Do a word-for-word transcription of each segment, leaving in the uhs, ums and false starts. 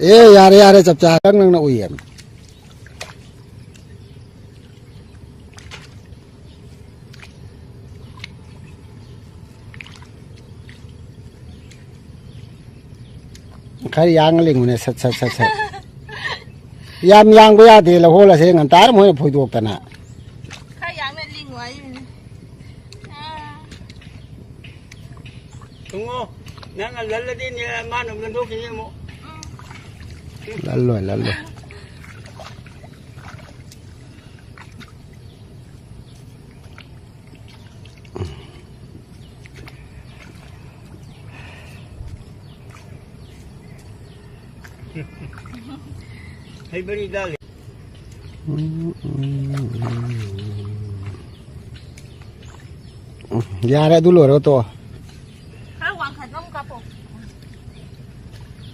ꯑꯦ, ꯌꯥꯔꯦ, ꯌꯥꯔꯦ, ꯆꯞ ꯆꯥꯔꯦ꯫ ꯅꯪ, ꯅꯪꯅ ꯎꯏꯌꯦ꯫ ꯈꯔ ꯌꯥꯡꯅ ꯂꯤꯡꯉꯨꯅꯦ, ꯁꯠ, ꯁꯠ, ꯁꯠ, ꯁꯠ꯫ ꯌꯥꯝ ꯌꯥꯡꯕ ꯌꯥꯗꯦ, ꯂꯧꯍꯣꯜ ꯑꯁꯦ ꯉꯟꯇꯥꯅ ꯃꯣꯏꯅ ꯐꯣꯏꯗꯣꯛꯇꯅ꯫ ꯈꯔ ꯌꯥꯡꯅ ꯂꯤꯡꯉꯨ ꯍꯥꯏꯕꯅꯦ꯫ ꯑꯥ꯫ ꯊꯨꯡꯉꯣ, ꯅꯪꯅ ꯂꯜꯂꯗꯤ ꯅꯦ, ꯃꯥꯅ ꯑꯃꯨꯛ ꯂꯟꯊꯣꯛꯈꯤꯅꯤ ꯑꯃꯨꯛ꯫ ꯂꯜꯂꯣꯏ, ꯂꯜꯂꯣꯏ꯫ ꯍꯩꯕꯅꯤꯗ꯫ ꯎꯝ, ꯌꯥꯔꯦ, ꯑꯗꯨ ꯂꯣꯏꯔꯒ ꯇꯣꯛꯑꯣ꯫ ꯈꯔ ꯋꯥꯡꯈꯠꯄ ꯑꯃ ꯀꯥꯞꯄꯣ꯫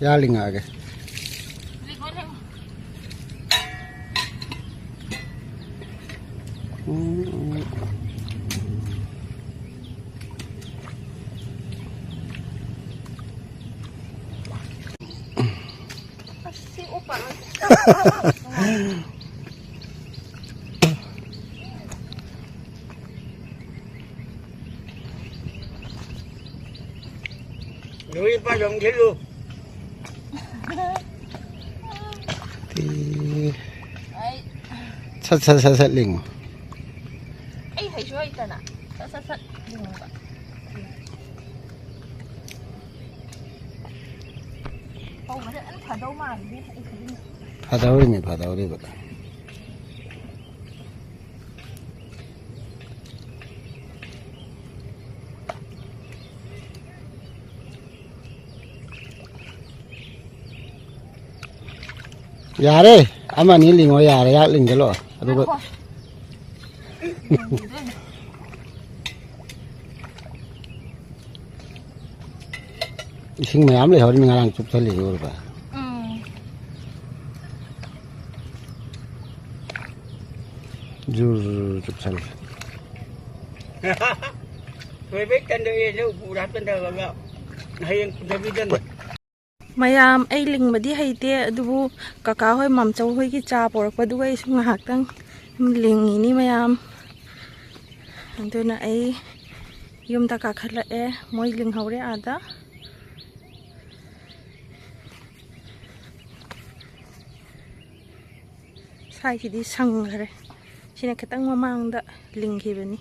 ꯌꯥꯔ ꯂꯤꯡꯉꯛꯑꯒꯦ꯫ ꯂꯤꯡꯉꯣ, ꯂꯤꯡꯉꯣ꯫ ꯎꯝ, ꯎꯝ꯫ ꯑꯁ, ꯁꯤ ꯎꯞꯄ ꯂꯣꯏ꯫ ꯅꯣꯏ ꯄꯥꯏ ꯂꯪ ꯊꯤꯜꯂꯨ꯫ ꯇꯤ-, ꯑꯩ ꯁꯠ, ꯁꯠ, ꯁꯠ, ꯁꯠ ꯂꯤꯡꯉꯨ꯫ ꯑꯩ ꯍꯩꯁꯨ ꯍꯩꯇꯅ ꯁꯠ, ꯁꯠ, ꯁꯠ ꯂꯤꯡꯉꯨꯕ꯫ ꯍꯧꯕꯁꯦ ꯐꯖꯅ ꯐꯗꯧ ꯃꯥꯜꯂꯤꯅꯦ ꯑꯩ ꯈꯨꯖꯤꯟꯁꯦ꯫ ꯐꯗꯧꯔꯤꯅꯤ, ꯐꯗꯧꯔꯤꯕ꯫ ꯌꯥꯔꯦ, ꯑꯃꯅꯤ ꯂꯤꯡꯉꯣ, ꯌꯥꯔꯦ, ꯌꯥꯛ ꯂꯤꯡꯖꯜꯂꯣ꯫ ꯑꯗꯨꯒ ꯉꯥꯏꯈꯣ꯫ ꯏꯁꯤꯡ ꯃꯌꯥꯝ ꯂꯩꯍꯧꯔꯤꯃꯤ ꯉꯔꯥꯡ ꯆꯨꯞꯁꯜꯂꯤꯁꯦ ꯎꯔꯕ? ꯎꯝ꯫ ꯖꯨꯔ ꯖꯨꯔ ꯆꯨꯞꯁꯜꯂꯦ꯫ ꯊꯣꯏꯕꯩ ꯇꯟꯗꯧ ꯌꯦꯟꯁꯦ ꯎꯄꯨꯗ ꯍꯥꯞꯆꯟꯗꯕꯒ ꯍꯌꯦꯡ ꯄꯨꯊꯕꯤꯗꯅ꯫ ꯃꯌꯥꯝ, ꯑꯩ ꯂꯤꯡꯕꯗꯤ ꯍꯩꯇꯦ, ꯑꯗꯨꯕꯨ ꯀꯀꯥ ꯍꯣꯏ, ꯃꯥꯝꯆꯧ ꯍꯣꯏꯒꯤ ꯆꯥ ꯄꯣꯔꯛꯄꯗꯨꯒ ꯑꯩꯁꯨ ꯉꯥꯏꯍꯥꯛꯇꯪ ꯂꯤꯡꯉꯤꯅꯤ ꯃꯌꯥꯝ꯫ ꯑꯗꯨꯅ ꯑꯩ ꯌꯨꯝꯗ ꯀꯥꯈꯠꯂꯛꯑꯦ, ꯃꯣꯏ ꯂꯤꯡꯍꯧꯔꯦ ꯑꯥꯗ꯫ ꯁ꯭ꯋꯥꯏꯁꯤꯗꯤ ꯁꯪꯈ꯭ꯔꯦ꯫ ꯁꯤꯅ ꯈꯤꯇꯪ ꯃꯃꯥꯡꯗ ꯂꯤꯡꯈꯤꯕꯅꯤ꯫